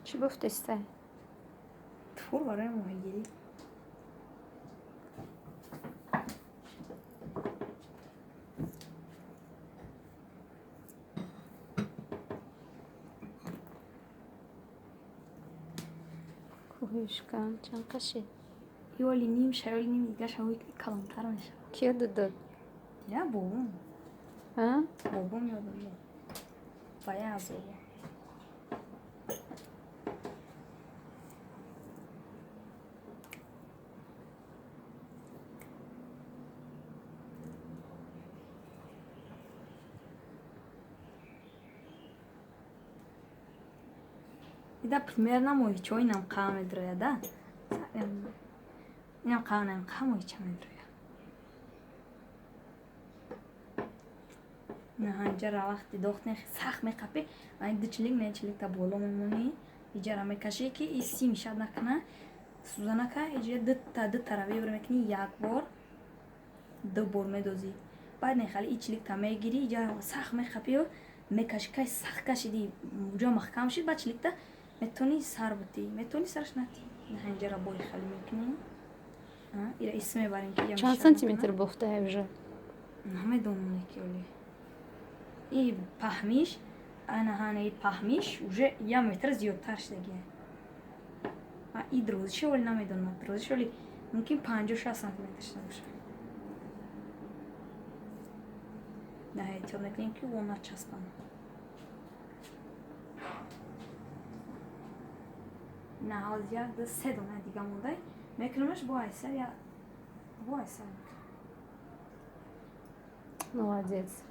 Чӣ бофтестай? Тӯр барои моҳигирӣ. Кӯҳишкан чанд қашид? Ёли ним шаёли ним дигаша калонтар мешавад. Ки ёдат дод? Я бобом. А? Бобом ёдам дод. Бая аз бобом. Ида примерно моҳичо инам қа медрояда. Инам қа, инам қа моҳича медроя. Наҳанҷара вақти дохтне сахт меқапӣ, ду чилик не чиликта боло мемонӣ, иҷара мекашӣ, ки и сим шад накана, сӯзанака. Иҷа дута дутара выбор мекунӣ, як бор, ду бор медозӣ, баъд нехали и чиликта мегирӣ, иҷа сахт меқапию мекашӣ. Кай сахт кашидӣ, ҷо маҳкам шид, баъд чиликта метавонӣ сар бутӣ, метавонӣ сараш натӣ. Наҳанҷара бори хали мекунӣ, ира исм мебарем, ки Чанд сантиметр бофтае уже? Намедонам, ки оли и паҳмиш, анаҳана и паҳмиш уже як метр зиёдтар шудагия. И дарозиши оли намедонам, дарозиши оли мумкин 50-60 сантиметр шуда бошад. На, эҳтиёт мекунем, ки о начаспанд. На, ҳозир як, ду, се дона дига мондай мекунамаш, бо айсар, бо айсар. Молодец.